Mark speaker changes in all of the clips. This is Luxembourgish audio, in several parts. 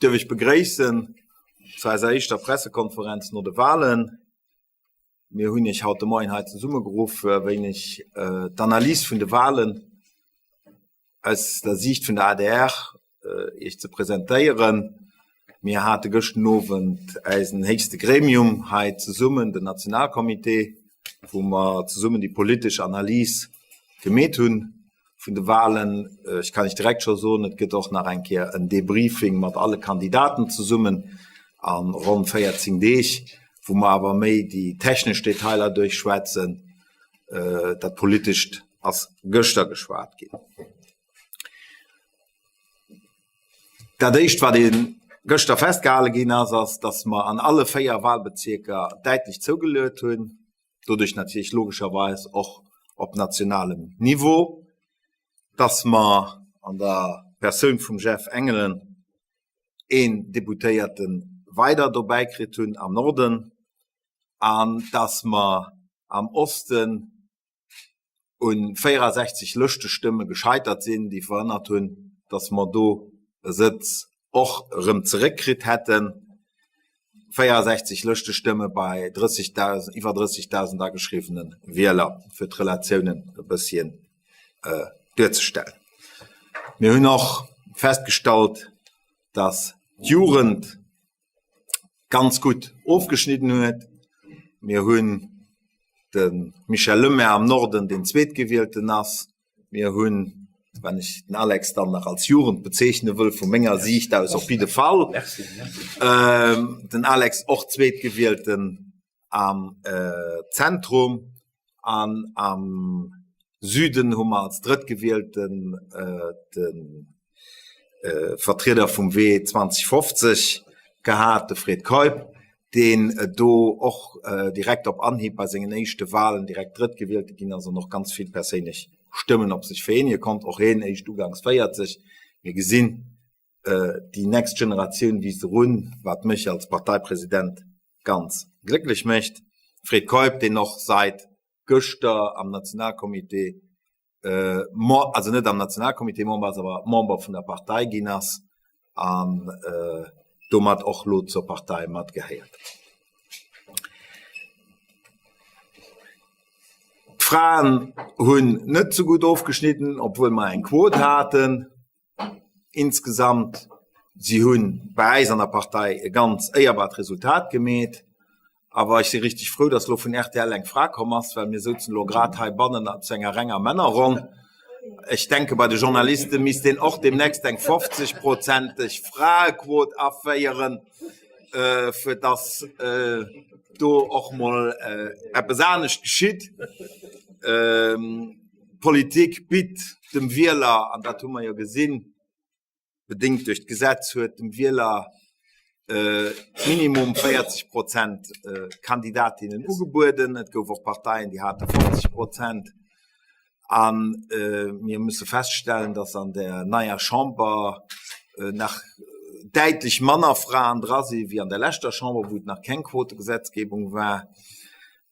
Speaker 1: dierf Iech begréissen zu eiser éischter Pressekonferenz no de Wahlen. Mir hunn Iech haut de Moien hei zesummegeruff, fir e wéineg d'Analys vun de Wahlen aus der Siicht vun der adr Iech ze presentéieren. Mir hate gëschten Owend eisen héchste Gremium hei zesummen, den Nationalcomité, wou mer zesummen déi politesch Analys gemeet hunn vun de Wahlen. Ech kann Iech direkt scho soen, et gëtt och nach eng Kéier en Debriefing mat alle Kandidaten zesummen a ronn 14 Deeg, wou mer awer méi déi technesch Detailer duerchschwätzen. Dat Politescht ass gëschter geschwat ginn. Dat Éischt, wat ee gëschter festgehale ginn ass, ass, datt mer an alle 4 Wahlbezierker däitlech zougeluet hunn. doduerch natierlech logescherweis och op nationalem Niveau, dass mer an der Persoun vum Jeff Engelen een Deputéierte weider dobäi kritt hunn am Norden an dass mer am Osten u 64 Lëschtestëmme gescheitert sinn, déi verhënnert hunn, dass mer do e Sëtz och erëm zeréckkritt hätten. 64 Lëschtestëmme bei 30.000, iwwer 30.000 ageschriwwene Wieler, fir d'Relatiounen e bësschen duerzestellen. Mir hunn och festgestallt, dass d'Jugend ganz gutt ofgeschnidden huet. Mir hunn de Michel Lemaire am Norden, deen Zweetgewielten ass. Mir hunn, wann ech den Alex dann nach als Jugend bezeechne wëll, vu menger Siicht aus op jidde Fall, den Alex och Zweetgewielten am Zentrum an am Süden hu mer als Drëttgewielten de Vertrieder vum Wee 2050 gehat, de Fred Keup, deen do och direkt op Anhieb bei sengen éischte Wahlen direkt Drëttgewielte ginn ass an och ganz vill perséinlech Stëmmen op sech vereenege konnt, och hien éischt uganks 40. Mir gesinn, déi next Generatioun wiisst erun, wat mech als Parteipresident ganz glécklech mécht. Fred Keup, deen och seit gëschter am Nationalcomité, also net am Nationalcomité Member ass, awer Member vun der Partei ginn ass an domat och lo zur Partei matgehéiert. D'Fraen hunn net sou gutt ofgeschnidden, obwuel mer eng Quot haten. Insgesamt, si hu bei äis an der Partei e ganz éierbart Resultat gemeet. Awer ech si richteg frou, dass elo vun rtl eng Fra komm ass, well mir souzen elo grad heibannen zu enger renger Männerronn. Ech denke bei de Journaliste misst een och deemnächst eng 50-prozenteg Fraequot aféieren, fir dass do och mol eppes anescht geschitt. D'Politik bitt dem Wieler, an dat hu mer jo gesinn, bedéngt duerch d'Gesetz, huet dem Wieler minimum 40 Prozent Kandidatinnen ugebueden. Et gouf och Parteien, déi hate 50 Prozent. A mir musse feststellen, datt an der neier Chamber nach däitlech manner Fraen dra si wéi an der leschter Chamber, wou et nach keng Quotegesetzgebung war.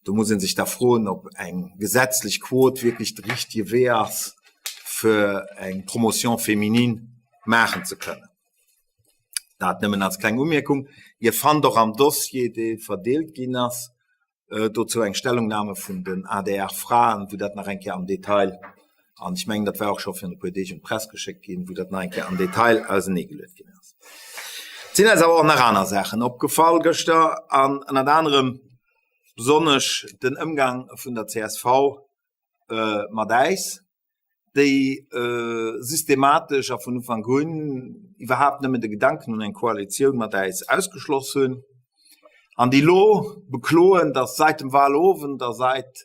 Speaker 1: Do muss ee sech da froen, ob eng gesetzlech Quot wierklech de richtige Wee ass, fir eng Promotion féminine maachen ze kënnen. Dat nëmmen als kleng Umierkung. Dir fannt och am Dossier, dee verdeelt ginn ass, dozou eng Stellungnahme vun den ADR-Fraen, wou dat nach eng Kéier am Detail, an ech mengen, dat war och scho virun e puer Deeg un d'Press geschéckt ginn, wou dat nach eng Kéier am Detail auseneegeluet ginn ass. Et sinn eis awer och nach aner Saachen opgefall gëschter, an ënnert anerem besonnesch den Ëmgang vun der csv mat äis, déi systematesch a vun Ufank un iwwerhaapt nëmmen de Gedanken un eng Koalitioun mat äis ausgeschloss hunn an déi elo bekloen, datt säit dem Wahlowend a säit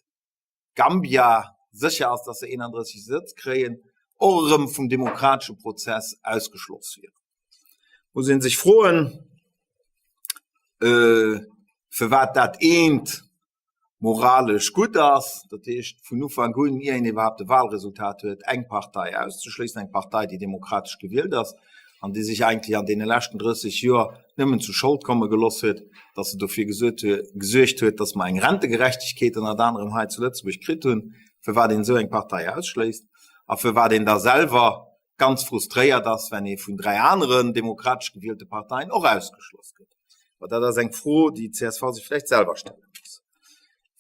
Speaker 1: Gambia sécher ass, datt se 31 Sëtz kréien, och erëm vum demokratesche Prozess ausgeschloss wieren. Muss ee sech froen, firwat dat eent moralesch gutt ass, dat heescht vun Ufank un, ier een iwwerhaapt e Wahlresultat huet, eng Partei auszeschléissen, eng Partei, déi demokratesch gewielt ass an déi sech eigentlech an deene leschten 30 Joer nëmmen zu Schold komme geloss huet, datt se dofir gesuergt huet, datt mer eng Rentegerechtegkeet ënnert anerem hei zu Lëtzebuerg kritt hunn, firwat een esou eng Partei ausschléisst a firwat een da selwer. ganz frustréiert ass, wenn ee vun 3 aneren demokratesch gewielte Parteien och ausgeschloss gëtt. Ma dat ass eng Fro, déi d'CSV sech vläicht selwer stelle muss.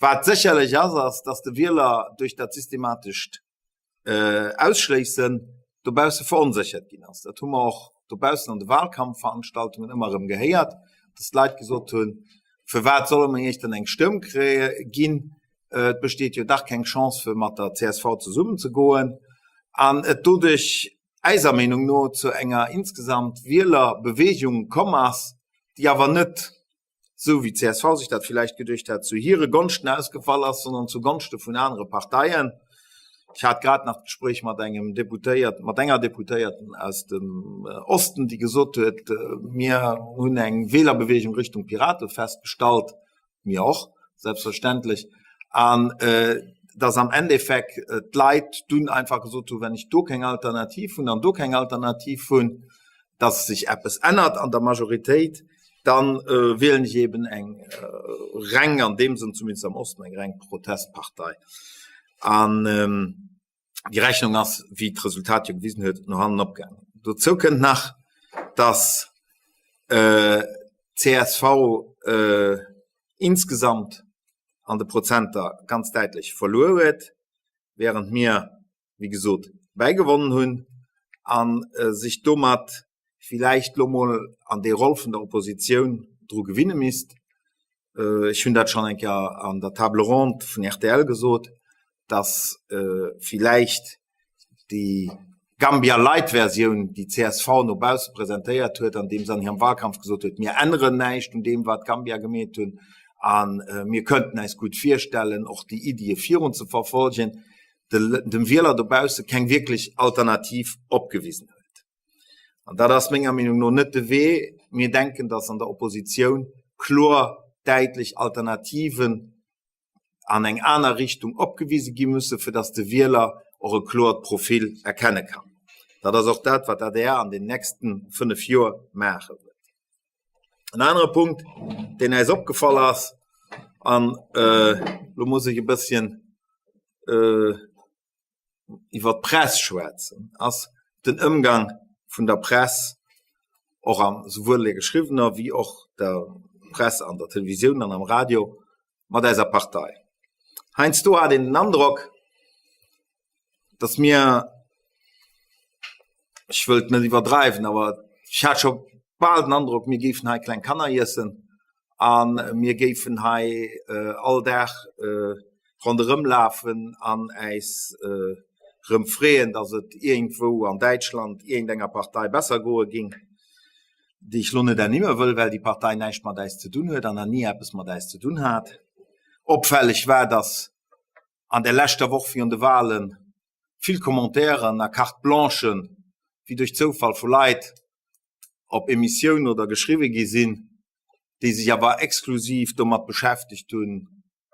Speaker 1: Wat sécherlech ass, ass, dass de Wieler duerch dat systematescht Ausschléissen dobausse veronséchert ginn ass. Dat hu mer och dobaussen an de Wahlkampfveranstaltungen ëmmer erëm gehéiert, dass d'Leit gesot hunn, Firwat solle mer Iech dann eng Stëmm ginn? Et besteet jo dach keng Chance, fir mat der csv zesummenzegoen. An et doduerch eiser Meenung no zu enger insgesamt Wielerbewegung komm ass, déi awer net, esou wéi d'CSV sech dat villäicht geduecht hat, zu hire Gonschten ausgefall ass, sondern zu Gonschte vun anere Parteien. Ech hat grad nach d'Gespréich mat engem Deputéiert, mat enger Deputéierten aus dem Osten, déi gesot huet, mir hunn eng Wählerbewegung Richtung Pirate festgestallt. Mir och, selbstverständlech. An dass am Endeffekt d'Leit dunn einfach gesot hunn, wenn ech do keng Alternativ hunn an do keng Alternativ hunn, dass sech eppes ännert an der Majoritéit, dann wielen ech eben eng reng, an deem Sënn zumindest am Osten, eng reng Protestpartei. An déi Rechnung ass, wéi d'Resultat jo gewisen huet, no hannen opgaangen. Dozou kënnt nach, dass d'CSV insgesamt an de Prozenter ganz däitlech verluer huet, während mir wéi gesot, bäigewonnen hunn a sech domat villäicht elo mol an déi Roll vun der Oppositioun dru gewinne misst. Ech hunn dat schonn eng Kéier an der Table ronde vun rtl gesot, dass villäicht déi Gambia-Light-Versioun, déi csv no bausse presentéiert huet, andeem se an hirem Wahlkampf gesot huet, mir änneren näischt un deem, wat d'Gambia gemeet hunn a mir könnten äis gutt virstellen, och déi Iddie virunzeverfolgen, dem Wieler dobausse keng wierklech Alternativ opgewisen huet. An dat ass menger Meenung no net de Wee. Mir denken, datt an der Oppositioun kloer, däitlech Alternativen an eng aner Richtung opgewise gi musse, fir datt de Wieler och e kloert Profil erkenne kann. Dat ass och dat, wat d'ADR an den nächste 5 Joer maache wëllt. En anere Punkt, deen äis opgefall ass, an elo muss ech e bësschen iwwer d'Press schwätzen, ass den Ëmgang vun der Press, och am souwuel der geschriwwener wéi och der Press an der Televisioun an am Radio, mat eiser Partei. Heiansdo hat een den Androck, dass mir, ech wëllt net iwwerdreiwen, awer ech hat scho bal den Androck, mir géifen hei kleng Kanner iessen a mir géifen hei all Dag ronderëm lafen an äis erëm freeën, dass et iergendwou an Däitschland iergendenger Partei besser goe géing. déi ech lo net ernimme wëll, well déi Partei näischt mat äis ze dunn huet an nach ni eppes mat äis ze dunn hat. Opfälleg war, datt an der leschter Woch virun de Wahlen vill Commentairen a Carte blanchen wéi duerch Zoufall vu Leit op Emissiounen oder geschriwwe gi sinn, déi sech awer exklusiv domat beschäftegt hunn,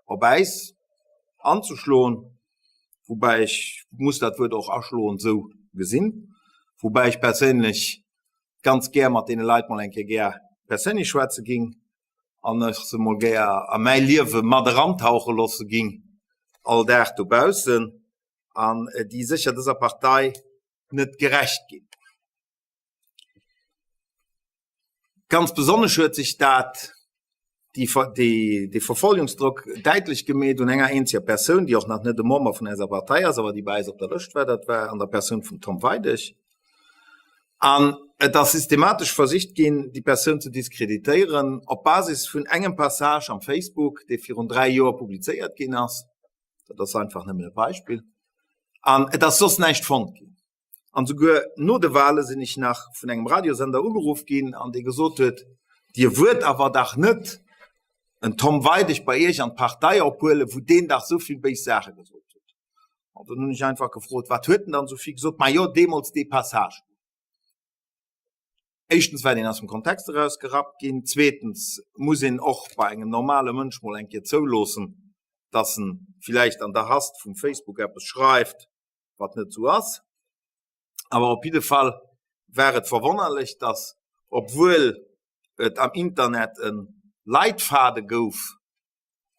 Speaker 1: op äis anzeschloen, woubäi ech muss dat Wuert och aschloen esou gesinn, woubäi ech perséinlech ganz gär mat deene Leit mol eng Kéier gär perséinlech schwätze ging an ech se mol gär a mäi Liewe mat erantauche loosse ging all Dag dobaussen an déi sécher dëser Partei net gerecht ginn. Ganz besonnesch huet sech dat, dee Verfolgungsdrock däitlech gemeet un enger eenzeger Persoun, déi och nach net e Member vun eiser Partei ass, awer déi bei eis op der Lëscht war, dat war an der Persoun vum Tom Weidig. An et ass systematesch versicht ginn, déi Persoun ze diskreditéieren op Basis vun engem Passage am Facebook, dee virun 3 Joer publizéiert ginn ass. Dat ass einfach nëmmen e Beispill. An et ass soss näischt fonnt ginn. An souguer no de Wale sinn ech nach vun engem Radiosender ugeruff ginn, an dee gesot huet, Dir wuert awer dach net en Tom Weidig bei Iech an d'Partei ophuelen, wou deen dach esou vill béis Saache gesot huet. An dunn hunn ech einfach gefrot, Wat huet en dann esou vill gesot? Majo, deemools dee Passage do. Éischtens war deen aus dem Kontext erausgerappt ginn. Zweetens muss een och bei engem normale Mënsch mol eng Kéier zouloossen, dass en villäicht an der Hast vum Facebook eppes schreift, wat net esou ass. Awer op jidde Fall war et verwonnerlech, dass, obwuel et am Internet e Leitfade gouf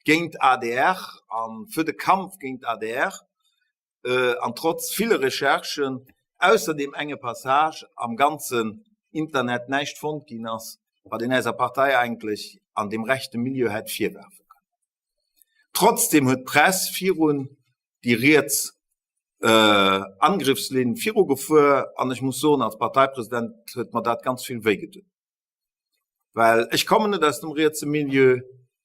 Speaker 1: géint adr a fir de Kampf géint adr, an trotz ville Recherchen. ausser deem enge Passage am ganzen Internet näischt fonnt ginn ass, wat een eiser Partei eigentlech an deem rechte Milieu hätt virwerfe kënnen. Trotzdem huet d'Press virun déi riets Angriffslinn virugefuer an ech muss soen, als Parteipresident huet mer dat ganz vill wéi gedun. Well ech kommen net aus dem rietse Milieu,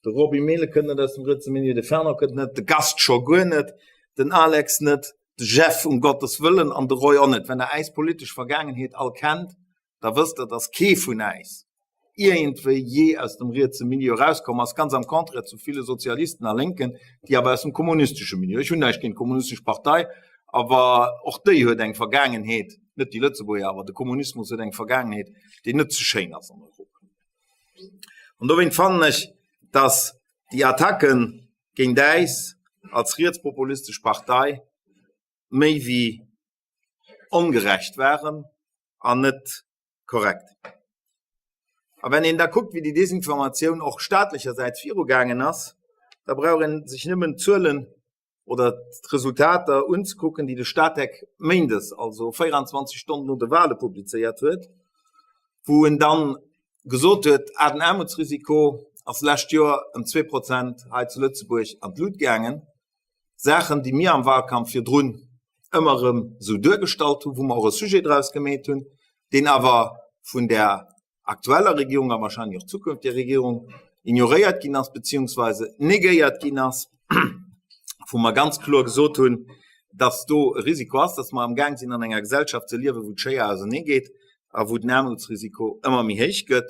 Speaker 1: de Roby Mehlen kënnt net aus dem rietse Milieu, de Fernand kënnt net, de Gast scho guer net, den Alex net, de Jeff um Gottes Wëllen an de Roy och net. Wenn der äis politesch Vergaangenheet all kennt, da wësst der, dass kee vun äis iergendwéi jee aus dem rietse Milieu erauskomm ass, ganz am Contraire zu ville Sozialisten a Lénken, déi awer aus dem kommunistesche Milieu, ech hunn näischt géint d'Kommunistesch Partei, awer och déi huet eng Vergaangenheet, net déi Lëtzebuerger, awer de Kommunismus huet eng Vergaangenheet, déi net ze schéin ass an Europa. An dowéint fannen ech, dass déi Attacke géint äis als rietspopulistesch Partei méi wéi ongerecht waren an net korrekt. A wenn een da kuckt, wéi déi Desinformatioun och staatlechersäits virugaangen ass, da brauch ee sech nëmmen d'Zuelen oder d'Resultater unzekucken, déi de Statec méindes, also 24 Stonnen no de Wale publizéiert huet, wou en dann gesot huet, ah, den Aarmutsrisiko ass d'lescht Joer ëm 2 Prozent hei zu Lëtzebuerg an d'Lut gaangen. Saachen, déi mir am Wahlkampf virdrun ëmmer erëm esou duergestallt hunn, wou mer och e Sujet draus gemeet hunn, deen awer vun der aktueller Regierung a wahrscheinlech och zukünftiger Regierung ignoréiert ginn ass beziehungsweise negéiert ginn ass, wou mer ganz kloer gesot hunn, dass do e Risiko ass, dass mer amgaang sinn an enger Gesellschaft ze liewen, wou d'Schéier auserneegeet a wou den Aarmutsrisiko ëmmer méi héich gëtt.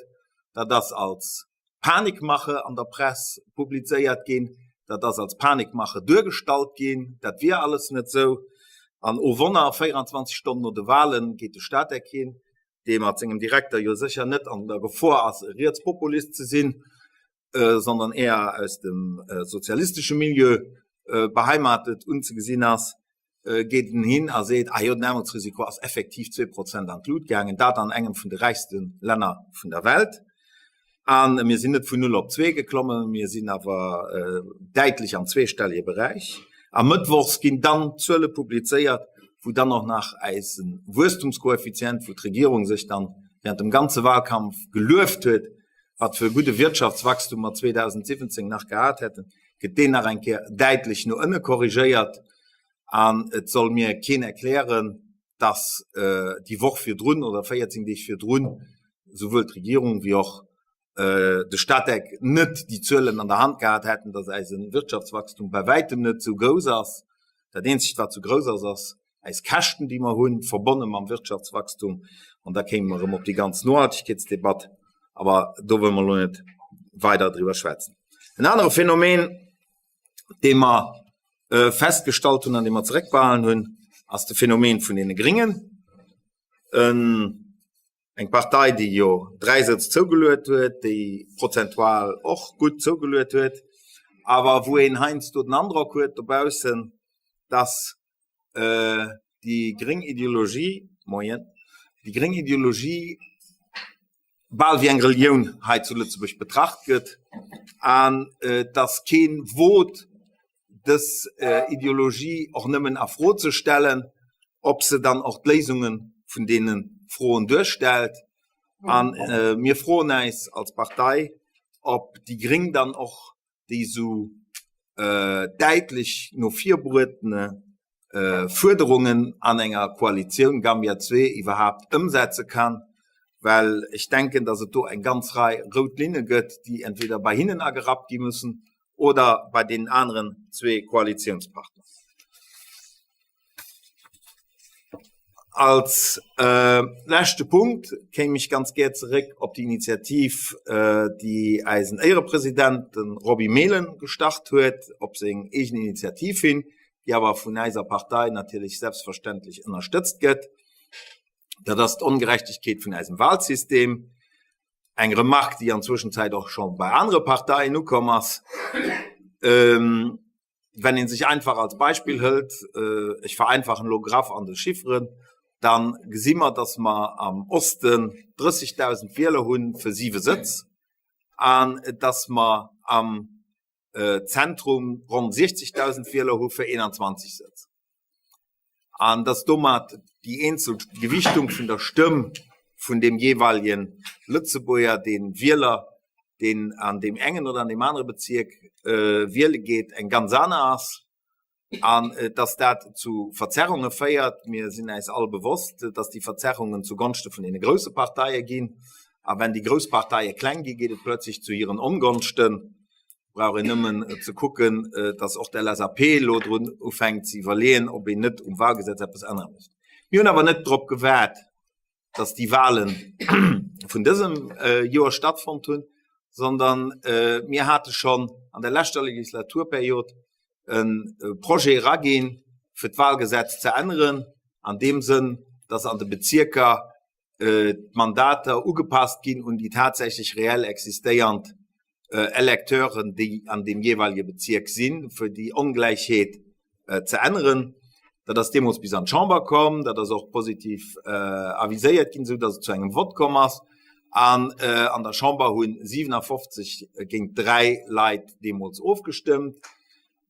Speaker 1: Dat ass als Panikmache an der Press publizéiert ginn, dat ass als Panikmache duergestallt ginn, dat wier alles net sou. An oh Wonner, 24 Stonnen no de Wahlen geet de Statec hin, dee mat sengem Direkter jo sécher net an der Gefor ass, e Rietspopulist ze sinn, sondern eher aus dem sozialistesche Milieu beheimatet unzegesinn ass, geet en hin a seet, ah jo, den Aarmutsrisiko ass effektiv 2 Prozent an d'Lut gaangen, dat an engem vun de räichste Länner vun der Welt. A mir sinn net vun null op zwee geklommen, mir sinn awer däitlech am zweestellige Beräich. A mëttwochs ginn dann d'Zuele publizéiert, wou dann och nach eise Wuesstumskoeffizient, wou d'Regierung sech dann während dem ganze Wahlkampf gelueft huet, wat fir e gudde Wirtschaftswachstum mer 2017 nach gehat hätten, gëtt deen nach eng Kéier däitlech no ënne korrigéiert. An et soll mir keen erklären, dass déi Woch virdrun oder 14 Deeg virdrun souwuel d'Regierung wéi och de Statec net déi Zuelen an der Hand gehat hätten, dass eise Wirtschaftswachstum bei wäitem net esou grouss ass. Dat eenzegt, wat esou grouss ass, ass eis Käschten, déi mer hunn, verbonne mam Wirtschaftswachstum. An da kéime mer erëm op déi ganz Nohaltegkeetsdebatt, awer do wëlle mer elo net weider driwwer schwätzen. En anere Phänomen, dee mer festgestallt hunn an dee mer zeréckbehalen hunn, ass de Phänomen vun deene Gringen. Eng Partei, déi jo 3 Sëtz zougeluet huet, déi prozentual och gutt zougeluet huet, awer wou een heiansdo den Androck huet dobaussen, dass déi gréng Ideologie, moien, déi gréng Ideologie bal wéi eng Relioun hei zu Lëtzebuerg betracht gëtt an dass kee wot dës Ideologie och nëmmen a Fro ze stellen, ob se dann och d'Léisunge vun deene Froen duerstellt. A mir froen äis als Partei, ob déi Gréng dann och déi esou däitlech no vir bruetene Fuerderungen an enger Koalitioun Gambia II iwwerhaapt ëmsetze kann, well ech denken, datt et do eng ganz Rei rout Linne gëtt, déi entweder bei hinnen agerappt gi mussen oder bei deenen aneren zwee Koalitiounspartner. Als leschte Punkt kéim ech ganz gär zeréck op déi Initiativ, déi eisen Éierepresident, de Roby Mehlen, gestart huet, op seng eegen Initiativ hin, déi awer vun eiser Partei natierlech selbstverständlech ënnerstëtzt gëtt. Dat ass d'Ongerechtegkeet vun eisem Wahlsystem. Eng Remarque, déi an Zwëschenzäit och scho bei anere Parteien ukomm ass. Wenn een sech einfach als Beispill hëlt, ech vereinfachen elo graff an de Chifferen, da gesi mer, datt mer am Osten 30.000 Wieler hu fir siwe Sëtz an datt mer am Zentrum ronn 60.000 Wieler hu fir 21 Sëtz. An dass domat déi eenzel Gewichtung vun der Stëmm vun deem jeeweilege Lëtzebuerger, dee Wieler, deen an deem engen oder an deem anere Bezierk wiele geet, eng ganz aner ass. An dass dat zu Verzerrunge féiert. Mir sinn äis all bewosst, dass déi Verzerrungen zugonschte vun deene grousse Parteie ginn. A wenn déi grouss Parteie kleng ginn, geet et plötzlech zu hiren Ongonschten. Brauch een nëmmen ze kucken, dass och d'LSAP elo drun ufänkt ze iwwerleeën, ob een net um Wahlgesetz eppes ännere misst. Mir hunn awer net drop gewaart, dass déi Wahle vun dësem Joer stattfonnt hunn, sondern mir hate schonn an der leschter Legislaturperiod e Projet eraginn, fir d'Wahlgesetz ze änneren, an deem Sënn, dass an de Bezierker d'Mandater ugepasst ginn un déi tatsächlech reell existéiernd Electeuren, déi an deem jeeweilege Bezierk sinn, fir déi Ongläichheet ze änneren. Dat ass deemools bis an d'Chamber komm, dat ass och positiv aviséiert ginn, esou datt et zu engem Vott komm ass. An an der Chamber hu 57 géint 3 Leit deemools ofgestëmmt.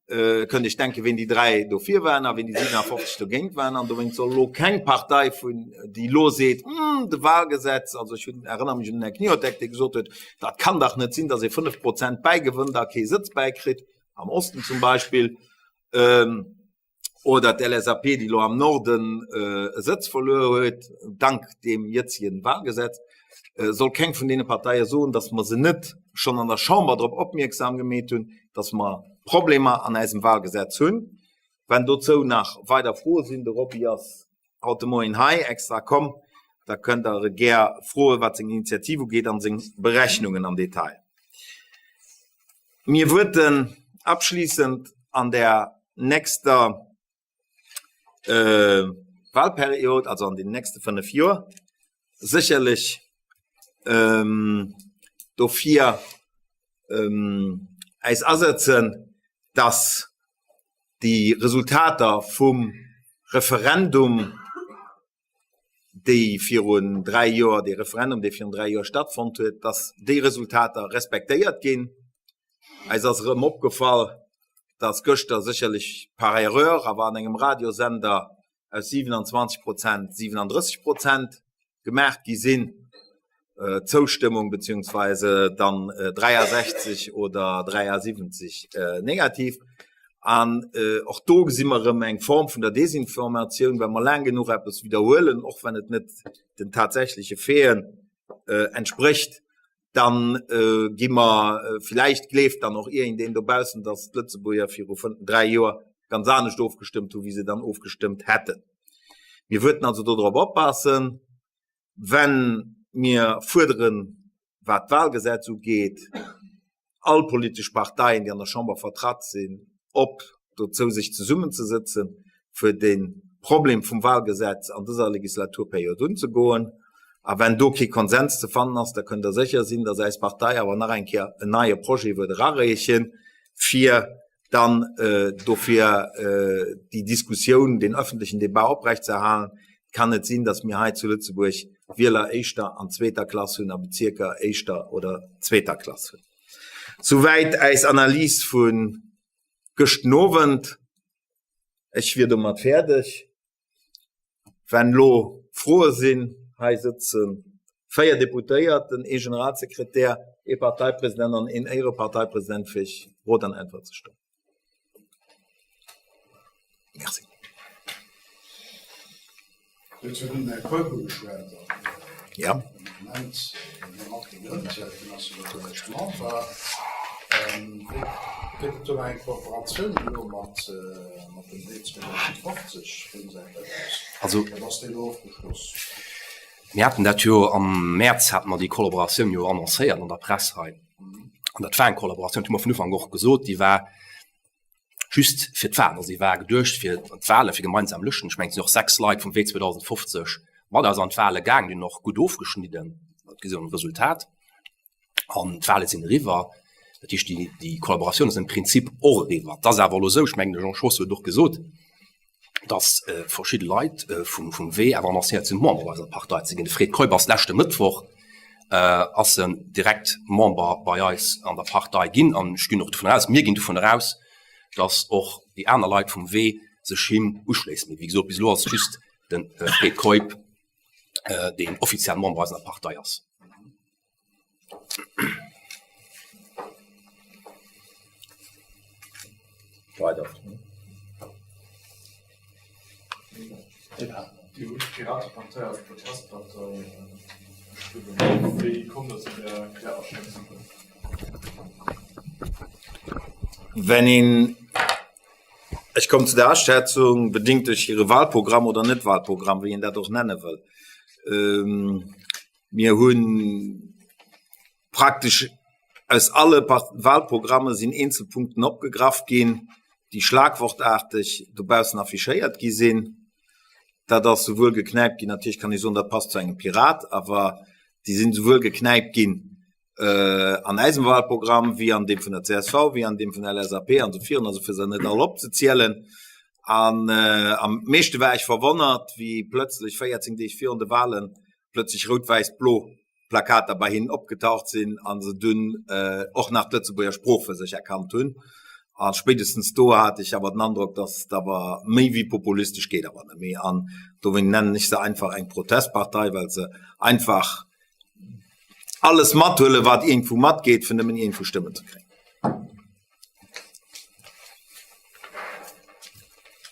Speaker 1: Kënnt Iech denken, ween déi 3 dofir waren a ween déi 57 dogéint waren. An dowéinst soll elo keng Partei vun, déi elo seet, Hm, de Wahlgesetz, also ech hunn, erënnere mech un den Här Kmiotek, dee gesot huet, dat kann dach net sinn, datt ee 5 Prozent bäigewënnt a kee Sëtz bäikritt, am Osten zum Beispill. Oder d'LSAP, déi elo am Norden e Sëtz verluer huet, dank deem jëtzegen Wahlgesetz, soll keng vun deene Parteie soen, datt mer se net schonn an der Chamber drop opmierksam gemeet hunn, datt mer Problemer an eisem Wahlgesetz hunn. Wenn dozou nach weider Froe sinn, de Robby ass haut de Moien hei extra komm, da kënnt Der e gär froen, wat seng Initiativ ugeet an seng Berechnungen am Detail. Mir wuerten abschließend an der nächster Wahlperiod, also an den nächste 5 Joer, sécherlech dofir äis asetzen, dass déi Resultater vum Referendum, déi virun 3 Joer, dee Referendum, dee virun 3 Joer stattfonnt huet, dass déi Resultater respektéiert ginn. Eis ass erëm opgefall, dass gëschter sécherlech par erreur, awer an engem Radiosender aus 27 Prozent 37 Prozent gemaach gi sinn, Zoustëmmung beziehungsweise dann 63 oder 73 negativ. An och do gesi mer erëm eng Form vun der Desinformatioun, well mer laang genuch eppes widderhuelen, och wann et net den tatsächleche Faiten entsprécht, dann gi mer, villäicht gleeft dann och iergendeen dobaussen, datt d'Lëtzebuerger viru 3 Joer ganz anescht ofgestëmmt hu wéi se dann ofgestëmmt hätten. Mir wëerten also dodrop oppassen, wenn mir fuerderen, wat d'Wahlgesetz ugeet, all politesch Parteien, déi an der Chamber vertratt sinn, op dozou sech zesummenzesëtzen, fir de Problem vum Wahlgesetz an dëser Legislaturperiod unzegoen. A wenn do kee Konsens ze fannen ass, da kënnt Der sécher sinn, datt eis Partei awer nach eng Kéier en neie Projet wëert erareechen, fir dann dofir déi Diskussioun, deen öffentlichen Débat oprechtzeerhalen. Et kann net sinn, datt mir hei zu Lëtzebuerg Wieler éischter an zweeter Klass hunn a Bezierker éischter oder zweeter Klass hunn. Souwäit äis Analys vu gëschten Owend. Ech wier domat fäerdeg. Wenn elo Froe sinn, hei sëtze 4 Deputéierten, ee Generalsekretär, ee Parteipresident an een Éiereparteipresident, fir Iech Rot an Äntwert ze stoen. Merci.
Speaker 2: Huet jo den Här Keup ugeschwat an
Speaker 1: Ja.
Speaker 2: den Moment net matgegrënnt huet, deen ass jo dat éischt Member. Wéi gëtt et do nach eng Kooperatioun elo mat mat dem Wee 2050 vun Säit aus?
Speaker 3: Also
Speaker 2: Oder ass dee elo ofgeschloss?
Speaker 3: Mir haten dat jo am Mäerz hate mer déi Kollaboratioun jo annoncéiert an der Press hei. An dat war eng Kollaboratioun, dat hu mer vun Ufank och gesot, déi war just fir d'Wahlen, also déi war geduecht fir d'Wahlen, fir gemeinsam Lëschten. Ech mengen, et sinn och 6 Leit vum Wee 2050 mat eis an d'Wahle gaangen, déi hunn och gutt ofgeschnidden, dat gesi mer am Resultat. An d'Wahle sinn eriwwer, dat heescht déi, déi Kollaboratioun ass am Prinzip och eriwwer. Et ass awer elo esou, ech mengen de Jean Schoos huet et och gesot, dass verschidde Leit vum vum Wee awer annoncéiert sinn, Member bei eiser Partei ze ginn. De Fred Keup ass leschte Mëttwoch ass en direkt Member bei eis an der Partei ginn an ech ginn och dovun aus, mir ginn dovun aus, dass och déi aner Leit vum Wee. sech him uschléissen. Mee wéi gesot, bis elo ass et just de Fred Keup, deen offiziell Member eiser Partei ass.
Speaker 1: Weider.
Speaker 4: Dir hutt d'Piratepartei als Protestpartei beschriwwen. Wéi kommt Der zu där Aschätzung?
Speaker 1: Wenn een, ech kommen zu der Aschätzung, bedingt duerch hire Wahlprogramm oder Net-Wahlprogramm, wéi een dat och nenne wëll. Mir hu praktesch aus alle Wahlprogramme sinn eenzel Punkten opgegraff ginn, déi schlagwortarteg dobaussen affichéiert gi sinn. Dat ass souwuel geknäipt ginn, natierlech kann ee soen, dat passt zu engem Pirat, awer déi sinn souwuel geknäipt ginn an eisem Wahlprogramm wéi an deem vun der csv, wéi an deem vun der LSAP an esou virun, also fir se net all opzezielen. An am meeschte war ech verwonnert, wéi plëtzlech 14 Deeg virun de Wahlen plëtzlech rout-wäiss-blo Plakater bei hinnen opgetaucht sinn a se dunn och nach d'Lëtzebuerger Sprooch fir sech erkannt hunn. A spéitestens do hat ech awer den Androck, datt et awer méi wéi populistesch geet awer net méi. An dowéint nennen ech se einfach eng Protestpartei, well se einfach alles mathuelen, wat iergendwou matgeet, fir nëmmen iergendwou Stëmmen ze kréien.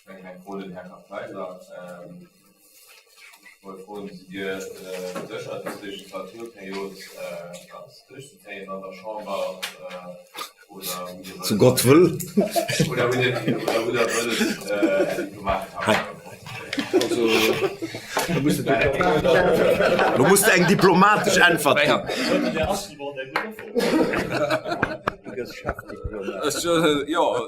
Speaker 4: Eng eng Fro den Här Kartheiser. Ech wollt froen, Sidd Dir sécher, dës Legislaturperiod ganz duerchzezéien an der Chamber oder hutt Dir
Speaker 1: Zu Gott wëll.
Speaker 4: Oder hutt Dir oder hutt Der wëlles Är Diplomatekarriär
Speaker 1: Lo muss de eng diplomatesch Äntwert ginn.
Speaker 5: Jo,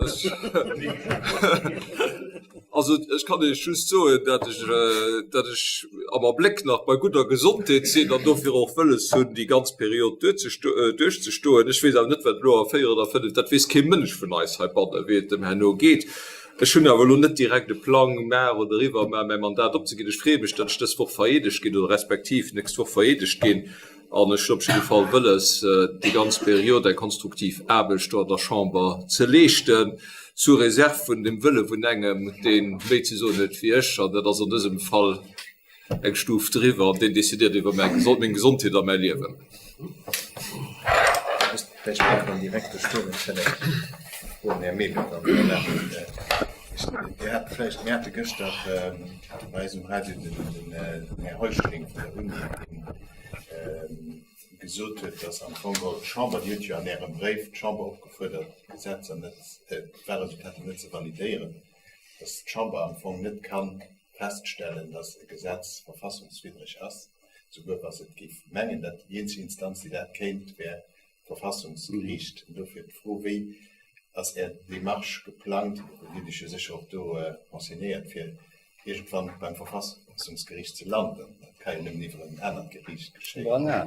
Speaker 5: also ech kann Iech just soen, datt ech, datt ech am Abléck nach bei gudder Gesondheet sinn an dofir och wëlles hunn, déi ganz Period duerchzestoen. Ech weess awer net, wat elo a 4 oder 5, dat weess kee Mënsch vun eis heibannen, wéi et dem herno geet. Ech hunn awer elo net direkt e Plang, mar oder iwwermar mäi Mandat opzeginn. Ech freeë mech, datt ech dës Woch vereedegt ginn oder respektiv nächst Woch vereedegt ginn. An ech hunn op jidde Fall wëlles, déi ganz Period eng konstruktiv Aarbecht do an der Chamber ze leeschten, sous réserve vun dem Wëlle vun engem, dee méi ze soen huet wéi ech, an dat ass an dësem Fall eng Stuf driwwer, an deen decidéiert iwwer meng Gesondheet a mäi Liewen.
Speaker 2: Vläicht brauch een direkt de Stuerm fir eng Fro un Här Mehlen dann erlaabt. Dir hat vläicht, mir hate gëschter bei eis um Radio den Här Heuschling vun der Uni, deen gesot huet, datt am Fong geholl d'Chamber, Dir hutt jo an Ärem Bréif d'Chamber opgefuerdert, d'Gesetzer net, d'Wahlresultater net ze validéieren, datt d'Chamber am Fong net ka feststellen, datt e Gesetz verfassungswiddreg ass, souguer wa se et géif mengen. Dat déi eenzeg Instanz, déi dat kéint, wär d'Verfassungsgeriicht. An dofir d'Fro, Wéi ass Är Démarche geplangt, Dir hutt Iech jo sécher och do renseignéiert, fir iergendwann beim Verfassungsgeriicht ze landen? Dat ka jo nëmmen iwwer en anert Geriicht geschéien.
Speaker 6: Voilà.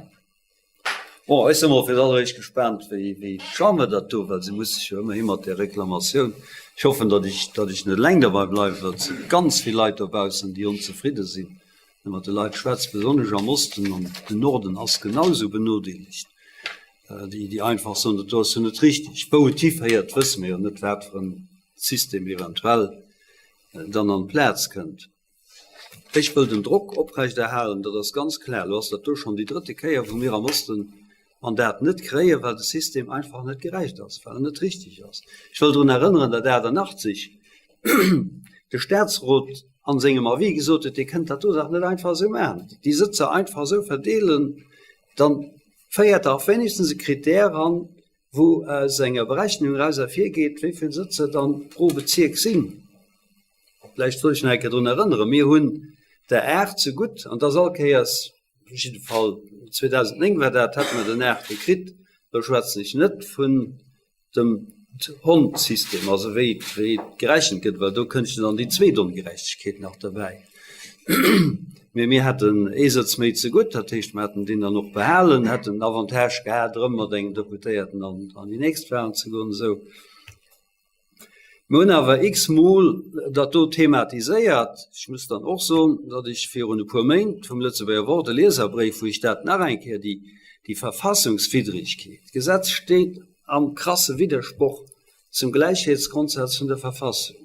Speaker 6: Bon, ech si mol fir d'alleréischt gespaant, wéi d'Chamber dat do, well se muss sech jo ëmmerhi mat där Reklamatioun, ech hoffen, datt ech, datt ech net eleng derbei bleiwen, well et si ganz vill Leit dobaussen, déi onzefridde sinn. Wenn mat de Leit schwätzt, besonnesch am Osten, an den Norden ass genau esou benodeelegt, déi, déi einfach soen, dat do ass jo net richtig. Wou et hiféiert, wësse mir jo net, wat fir en System eventuell dann an d'Plaz kënnt. Ech wëll den Drock oprechterhalen, dat ass ganz klar. Elo ass dat do schonn déi drëtte Kéier, wou mir am Osten d'Mandat net kréien, well de System einfach net gerecht ass, well en net richtig ass. Ech wëll drun erënneren, datt 88 de Statsrot a sengem Avis gesot huet, Dir kënnt dat do dach net einfach esou maachen, déi Sëtzer einfach esou verdeelen, dann féiert Der och wéinegstens e Kritär an, wou aus enger Berechnung eraus ervirgeet, wéi vill Sëtzer dann pro Bezierk sinn. Vläicht soll ech nach eng Kéier drun erënneren, Mir hunn der 8 zegutt, an et ass all Kéiers, op jidde Fall 2009 war dat, hätte mer den 8 gekritt, do schwätzen ech net vun dem D'Hondt-System, also wéi wéi et gerechent gëtt, well do kënnt jo dann déi zweet Ongerechtegkeet nach derbäi. Mee mir haten ee Sëtz méi zegutt, dat heescht, mer hätten deen dann och behalen, hätten den Avantage gehat, erëm mat engem Deputéierten an an déi nächst Wahlen ze goen esou. Mir hunn awer x-mol dat do thematiséiert. Ech muss dann och soen, datt ech virun e puer Méint vum Lëtzebuerger Wort e Lieserbréif, wou ech dat nach eng Kéier, déi déi Verfassungswiddrigkeet, d'Gesetz steet am krasse Widdersproch zum Gläichheetsgrondsaz vun der Verfassung.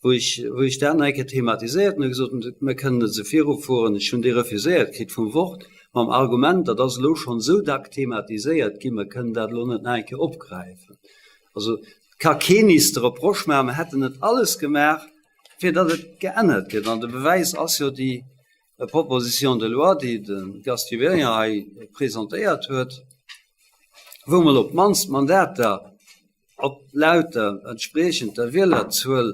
Speaker 6: Wou ech, wou ech dat nach eng Kéier thematiséiert hunn a gesot hunn, mir kënnen net esou virufueren. Ech hunn déi refuséiert kritt vum Wort mam Argument, dat ass elo schonn esou dack thematiséiert ginn, mir kënnen dat elo net nach eng Kéier opgräifen. Also et ka keen is de Reproche maachen, mir hätten net alles gemaach, fir datt et geännert gëtt. An de Bewäis ass jo déi Proposition de loi, déi de Gast Gibéryen hei presentéiert huet, wou mol op d'mannst d'Mandater op laut der entspriechend der Wielerzuel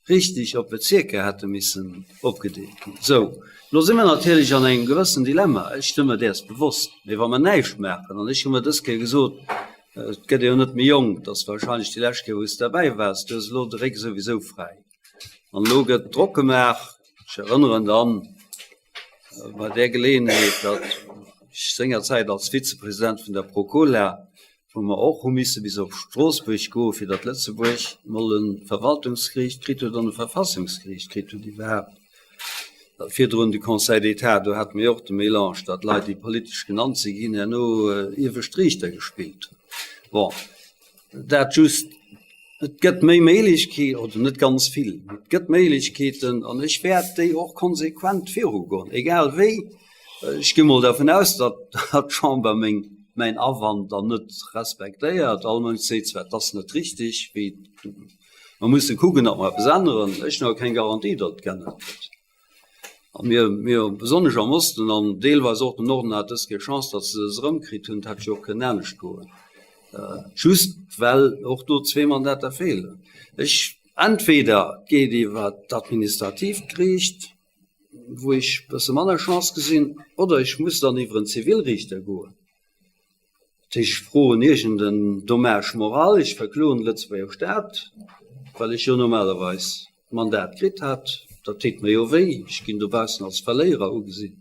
Speaker 6: richtig op Bezierker hätte missen opgedeelt ginn. Sou, elo si mer natierlech an engem gewëssen Dilemma, ech si mer däers bewosst, mee wa mer näischt maachen, an ech hu mer dës Kéier gesot, et gëtt ee jo net méi jonk, et ass wahrscheinlech déi lescht Kéier wou s de derbäi waars, du hues elo de Réck souwisou fräi an elo gëtt Drock gemaach, ech erënneren dann bei där Geleeënheet, datt ech sengerzäit als Vizepresident vun der Procola wou mer och hu misse bis op Stroossbuerg goen, fir datt Lëtzebuerg mol e Verwaltungsgeriicht kritt huet an e Verfassungsgeriicht kritt huet iwwerhaapt. Virdrun de Conseil d'État, do hate mir jo och de Mélange, datt Leit, déi politesch genannt si ginn, herno iewescht Riichter gespillt hunn. Bon, dat just, et gëtt méi Méiglechkeeten, oder net ganz vill, mee et gëtt Méiglechkeeten an ech wäert déi och konsequent virugoen, egal wéi. Ech gi mol dervun aus, datt d'Chamber meng, mäin Awand dann net respektéiert. All Mënsch seet zwar, et ass net richtig, wéi mer musse kucken, datt mer eppes änneren. Ech hunn awer keng Garantie, datt et geännert gëtt. A mir, mir besonnesch am Osten an deelweis och den Norden hat dës Kéier Chance, datt se se erëmkritt hunn. Et hätt jo och kënnen anescht goen, just well och do zwee Mandater feelen. Ech, entweder et geet iwwer d'administratiivt Geriicht, wou ech e bësse manner Chance gesinn, oder ech muss dann iwwer en Zivilriichter goen. Dat heescht, ech froen iergend en Dommage moral, ech verkloen de Lëtzebuerger Staat, well ech jo normalerweis d'Mandat kritt hat. Dat deet mer jo wéi, ech ginn dobaussen als Verléierer ugesinn.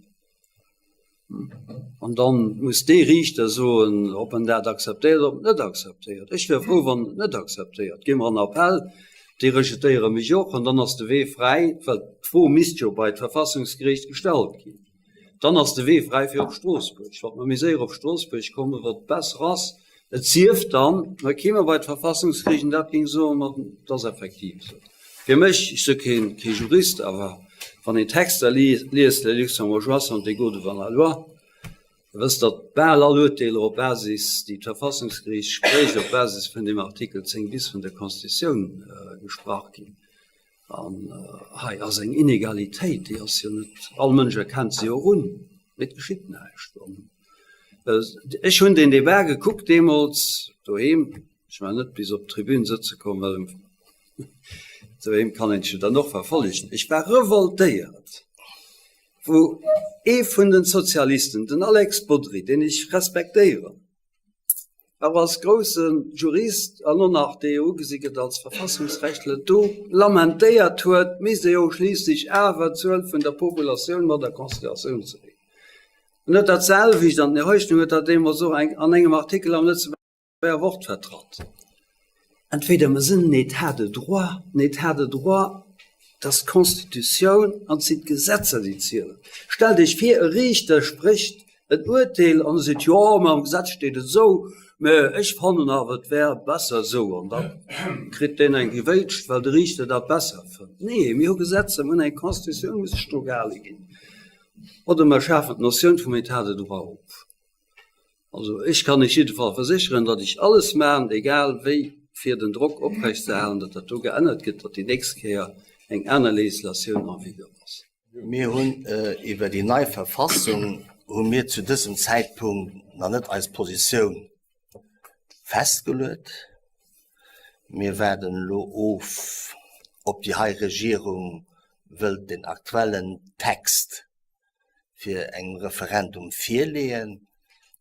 Speaker 6: An dann muss dee Riichter soen, ob en dat akzeptéiert oder ob en et net akzeptéiert. Ech wier frou, wann en et net akzeptéiert. Gi mer an Appell, déi rejetéiere mech och an dann ass de Wee fräi, well d'Fro misst jo bei d'Verfassungsgeriicht gestallt ginn, dann ass de Wee fräi fir op Stroossbuerg. Wat mer méi séier op Stroossbuerg kommen, wat besser ass. Et sief dann, mer kéime bei d'Verfassungsgeriicht an dat géing soen, ma et ass effektiv esou. Fir mech, ech si keen Jurist, awer wann een Texter liest, Les Luxembourgeois sont égaux devant la loi, da wësst Der, datt bal all Urteeler op Basis, déi d'Verfassungsgeriicht sprécht, op Basis vun deem Artikel 10 bis vun der Constitutioun gesprach ginn. An hei ass eng Inegalitéit, déi ass jo net, all Mënsch erkennt se jo och un, mee et geschitt näischt. Ech hunn deen Debat gekuckt deemools doheem, ech war net bis op d'Tribün sëtze komm, well doheem kann een et jo dann och verfollegen, ech war revoltéiert, wou ee vun den Sozialisten, den Alex Bodry, deen ech respektéieren, awer als grousse Jurist an och nach dee jo ugesi gëtt als Verfassungsrechtler, do lamentéiert huet, misst ee jo schliisslech awer d'Zuel vun der Populatioun mat a Consideratioun zéien. En huet dat selwecht, an den Här Heuschling huet dat deemools och an engem Artikel am Lëtzebuerger Wort vertratt, Entweder mer sinn en État de droit, en État de droit, dat ass d'Constitutioun an et sinn d'Gesetzer, déi zielen. Stellt Iech vir, e Riichter sprécht en Urteel an e seet, jo, mä am Gesetz steet et esou, mä ech fannen awer, et wär besser esou. An da kritt deen eng gewéitscht, well de Riichter dat besser fënnt. Nee, mir hu Gesetzer, mir hunn eng Constitutioun, muss sech dru gehale ginn. Oder mer schafen d'Notioun vum État de droit op. Also ech kann Iech jiddefall versécheren, datt ech alles maachen, egal wéi, fir den Drock oprechtzeerhalen, datt dat do geännert gëtt, datt déi nächst Kéier eng aner Législatioun en vigueur ass.
Speaker 7: Mir hunn iwwer déi nei Verfassung hu mir zu dësem Zäitpunkt nach net eis Positioun festgeluet. Mir waarden elo of, ob déi hei Regierung wëllt den aktuellen Text fir engem Referendum virleeën.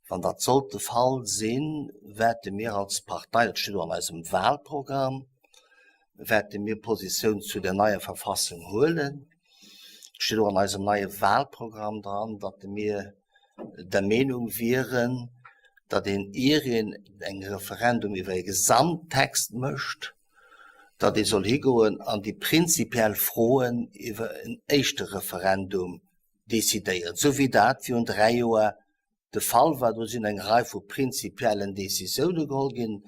Speaker 7: Wann dat sollt de Fall sinn, wäerte mir als Partei, dat steet och an eisem Wahlprogramm, wäerte mir Positioun zu der neier Verfassung huelen. Et steet och an eisem neie Wahlprogramm dran, datt mir der Meenung wieren, datt een, ier een eng Referendum iwwer e Gesamttext mécht, datt ee soll higoen an déi prinzipiell Froen iwwer en éischte Referendum decidéieren, esou wéi dat virun 3 Joer de Fall war. Do sinn eng Rei vu prinzipiellen Décisioune geholl ginn.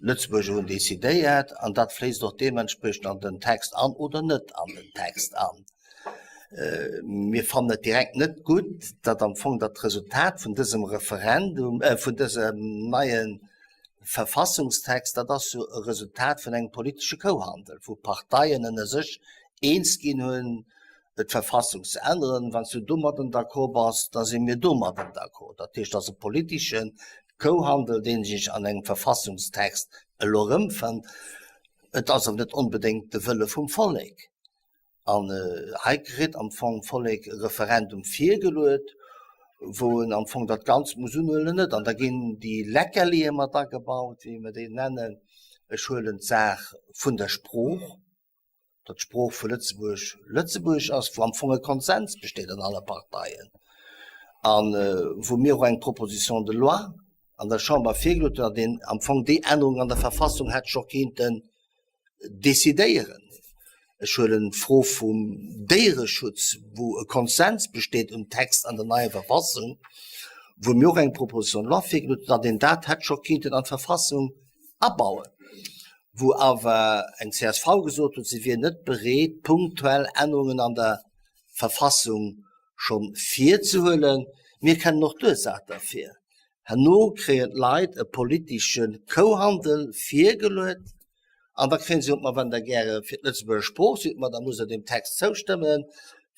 Speaker 7: D'Lëtzebuerger hunn decidéiert an dat fléisst och deementspriechend an den Text an oder net an den Text an. Mir fannen et direkt net gutt, datt am Fong dat Resultat vun dësem Referendum, vun dësem neie Verfassungstext, dat ass jo e Resultat vun engem politesche Kouhandel, wou Parteien ënner sech eens ginn hunn, d'Verfassung ze änneren. Wann s du domadden d'accord bass, da si mir domadden d'accord. Dat heescht, et ass e politesche Kouhandel, dee sech an engem Verfassungstext elo erëmfënnt. Et ass awer net onbedéngt de Wëlle vum Vollek. An hei kritt am Fong d'Vollek e Referendum virgeluet, wou en am Fong dat Ganzt muss unhuelen oder net. An da ginn déi Leckerlie mat agebaut, wéi mer déi nennen. Ech huelen d'Saach vun der Sprooch, datt d'Sprooch vu Lëtzebuerg Lëtzebuergesch ass, wou am Fong e Konsens besteet an alle Parteien a wou mir och eng Proposition de loi an der Chamber virgeluet hunn, datt een am Fong déi Ännerung an der Verfassung hätt scho kinnten decidéieren. Ech huelen d'Fro vum Déiereschutz, wou e Konsens besteet um Text an der neier Verfassung, wou mir och eng Proposition de loi virgeluet hunn, datt een dat hätt scho kinnten an d'Verfassung abauen. wou awer eng csv gesot huet, si wier net bereet, punktuell Ännerungen an der Verfassung scho virzehuelen. Mir kennen och d'Ursaach derfir. Herno kréien d'Leit e politesche Kouhandel virgeluet an da kréie se gesot, Ma wann Der gäre fir d'Lëtzebuerger Sprooch sidd, ma da musst Der deem Text zoustëmmen.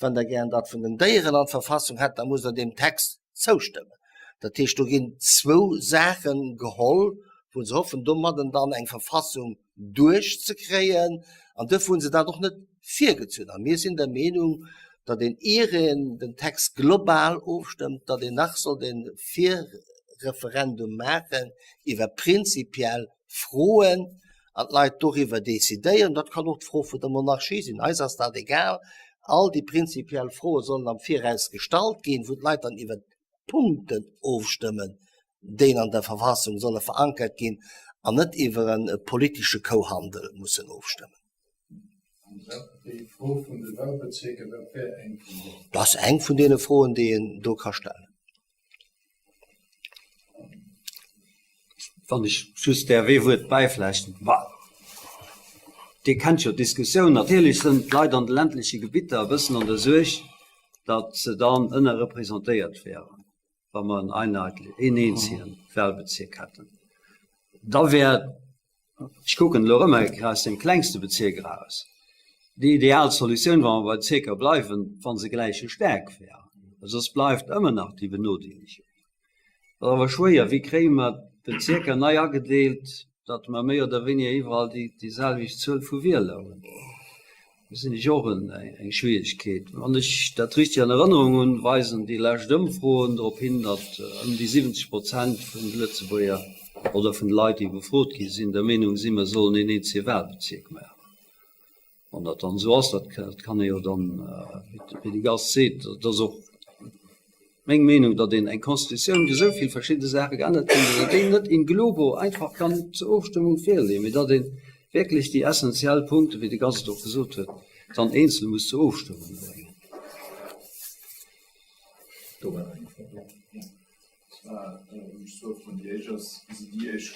Speaker 7: Wann Der gären dat vun den Déieren an d'Verfassung hätt, da musst Der deem Text zoustëmmen. Dat heescht, do ginn zwou Saache geholl, wou se hoffen, domadden dann eng Verfassung duerchzekréien. An duerfir hu se dat och net virgezunn. A mir sinn der Meenung, datt een, ier een den Text global ofstëmmt, datt een nach sollt e Virreferendum maachen iwwer prinzipiell Froen an d'Leit doriwwer decidéieren. Dat kann och d'Fro vun der Monarchie sinn, eis ass dat egal. All déi prinzipiell Froe sollen am Viraus gestallt ginn, wou d'Leit dann iwwer d'Punkten ofstëmmen, déi an der Verfassung solle verankert ginn, an net iwwer e politesche Kouhandel mussen ofstëmmen. Dat ass eng vun deene Froen, déi een do ka stellen.
Speaker 6: Wann ech just däerf ee Wuert bäiflechten, Bah, Dir kennt jo d'Diskussioun. Natierlech sënn d'Leit an de ländleche Gebitter e bëssen an der Suerg, datt se dann ënnerrepresentéiert wären, wa mer en einheitl-, een eenzege Wahlbezierk hätten. Da wär ech kucken elo erëm eng Kéier aus deem klengste Bezierk eraus, déi ideal Solutioun, wa mer bei Bezierker bleiwen, wa se gläiche staark wären, well soss bleift ëmmer nach déi Benodeelegung. Dat ass awer schwéier. Wéi kréie mer d'Bezierker nei agedeelt, datt mer méi oder wéiniger iwwerall déi déiselwecht Zuel vu Wieler hunn? Do gesinn ech och eng Schwierigkeet. Wann ech dat richtig an Erënnerung hunn, weisen déi lescht Ëmfroen drop hin, datt ëm déi 70 Prozent vun de Lëtzebuerger oder vun de Leit, déi befrot gi sinn, der Meenung sinn, mer sollen een eenzege Wahlbezierk maachen. Wann dat dann esou ass, dat kann ee jo dann, wéi de Gast seet, dat ass och Meng Meenung, datt een eng Constitutioun, wou esou vill verschidde Saache geännert ginn, datt een déi net in globo einfach kann zur Ofstëmmung virleeën, mee datt ee wierklech déi essenziell Punkte, wéi de Gast et och gesot huet, dann eenzel muss zur Ofstëmmung bréngen.
Speaker 4: Do war eng Fro. Zwar hunn ech zwou Froen. Déi éischt ass, Gesitt Dir Iech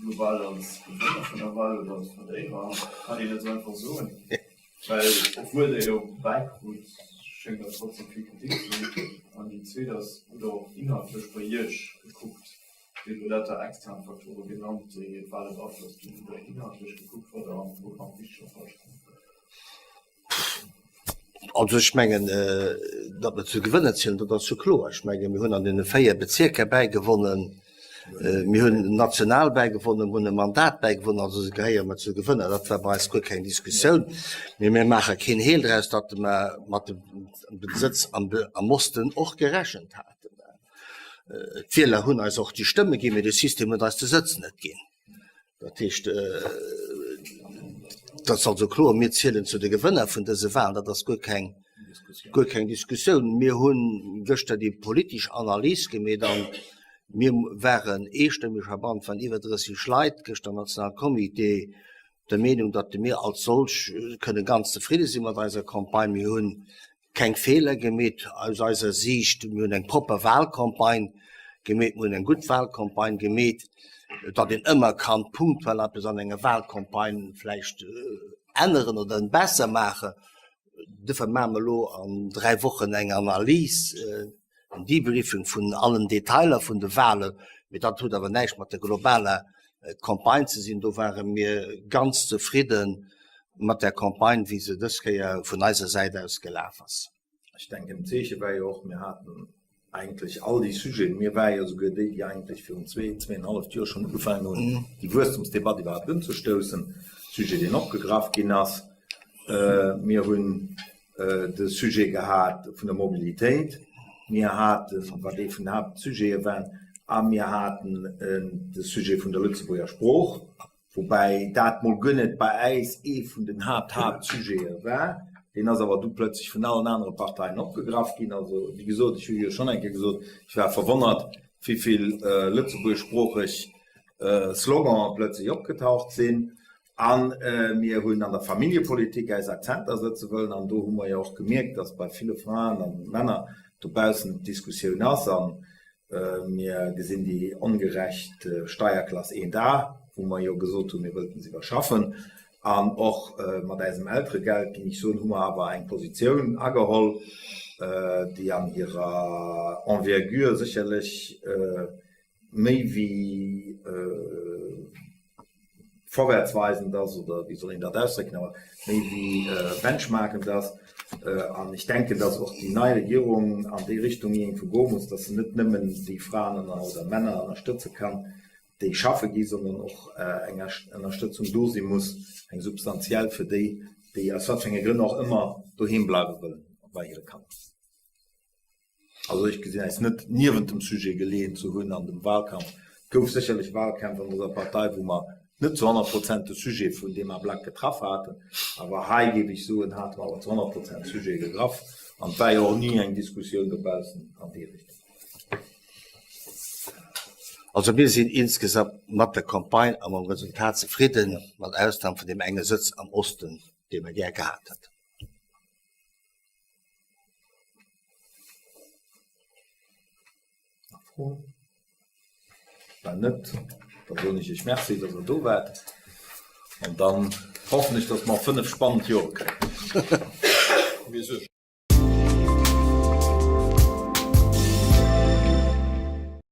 Speaker 4: global als Gewënner vun der Wal oder als Verléierer? Kann een net esou einfach soen, well obwuel Der jo bäikrut, schéngt der trotzdem vill Kritik ze hunn. An déi zweet ass, Hutt Der och inhaltlech bei Iech gekuckt, Dir hutt elo lauter extern Faktore genannt, déi d'Wale beaflosst hunn, hutt Der inhaltlech gekuckt, wat Der am Programm richteg a falsch gemaach hutt?
Speaker 7: Also ech mengen, datt mer zu Gewënner zielen, dat ass jo kloer. Ech menge mir hunn an deene 4 Bezierker bäigewonnen, mir hunn national bäigewonnen, mir hunn e Mandat bäigewonnen, also gehéiere mer zu Gewënner. Dat war bei eis guer keng Diskussioun. Mee mir maache keen Heel draus, datt mer mat dem Sëtz am Osten och gerechent haten. D'Wieler hunn eis och déi Stëmme ginn, mee de System huet eis de Sëtz net ginn. Dat heescht, dat ass also kloer, mir zielen zu de Gewënner vun dëse Wahlen, dat ass guer keng, guer keng Diskussioun. Mir hu gëschter déi politesch Analys gemeet an mir waren eestëmmeg heibannen, et waren iwwer 30 Leit gëschter am Nationalcomité, der Meenung, datt mir als solch kënne ganz zefridde si mat eiser Campagne. Mir hunn keng Feeler gemeet aus eiser Siicht. Mir hunn eng propper Wahlcampagne gemeet, mir hunn eng gutt Wahlcampagne gemeet. Datt een ëmmer kann punktuell eppes an enger Wahlcampagne vläicht änneren oder besser maachen, Duerfir maache mer elo an 3 Wochen eng Analys, en Debriefing vun allen Detailer vun de Wahlen. Mee dat huet awer näischt mat der globaler Campagne ze sinn. Do ware mir ganz zefridde mat der Campagne, wéi se dës Kéier vun eiser Säit aus gelaf ass.
Speaker 1: Ech denken, d'Zeeche war jo och, mir haten eigentlech all déi Sujeten, mir ware jo souguer déi, déi eigentlech virun zwee, zweeënhalleft Joer schonn ugefaangen hunn, déi Wuesstumsdebatt iwwerhaapt unzestoussen, Sujet, deen opgegraff ginn ass. Mir hunn de Sujet gehat vun der Mobilitéit, mir haten, wat ee vun den Haaptsujete war, a mir haten de Sujet vun der Lëtzebuerger Sprooch. Woubäi dat mol guer net bei äis ee vun den Haapt-Haaptsujete war. Deen ass awer du plötzlech vun allen anere Parteien opgegraff ginn. Also, wéi gesot, ech hu jo schonn eng Kéier gesot, ech war verwonnert, wéi vill lëtzebuergeschsproocheg Slogane plötzlech opgetaucht sinn. A mir hunn an der Familljepolitik äis Akzenter sëtze wëllen. An do hu mer jo och gemierkt, dass bei ville Fraen a Männer dobaussen d'Diskussioun ass. An Mir gesinn déi ongerecht Steierklass 1A, wou mer jo gesot hunn, mir wëllten se iwwerschaffen. An och mat äisem Elteregeld, géing ech soen, hu mer awer eng Positioun ageholl, déi an hirer Envergure sécherlech méi wéi vorwärtsweisend ass, oder wéi soll een dat ausdrécken, awer méi wéi benchmarkend ass. An ech denken, dass och déi nei Regierung an déi Richtung iergendwou goe muss, dass se net nëmmen déi Fraen oder Männer ënnerstëtze kann, déi schaffe gi, sondern och eng Ënnerstëtzung do si muss, eng substantiell fir déi, déi aus wat fir enge Grënn och ëmmer doheem bleiwe wëllen bei hire Kanner. Also ech gesinn eis net niewent dem Sujet geleeën ze hunn an dem Wahlkampf. Et gouf sécherlech Wahlkämpf an dëser Partei, wou mer net zu 100 Prozent de Sujet vun deem Ablack getraff haten. Awer hei, géif ech soen, hate mer awer zu 100 Prozent Sujet gegraff. An et war jo och ni eng Diskussioun dobaussen an déi Richtung.
Speaker 7: Also mir sinn insgesamt mat der Campagne a mam Resultat zefridden, mat Ausnam vun deem enge Sëtz am Osten, dee mer gär gehat hätten.
Speaker 1: Nach Froen? Wann net, da soen ech Iech Merci, dass Der do waart. An dann hoffen ech, dass mer 5 spannend Jore kréien.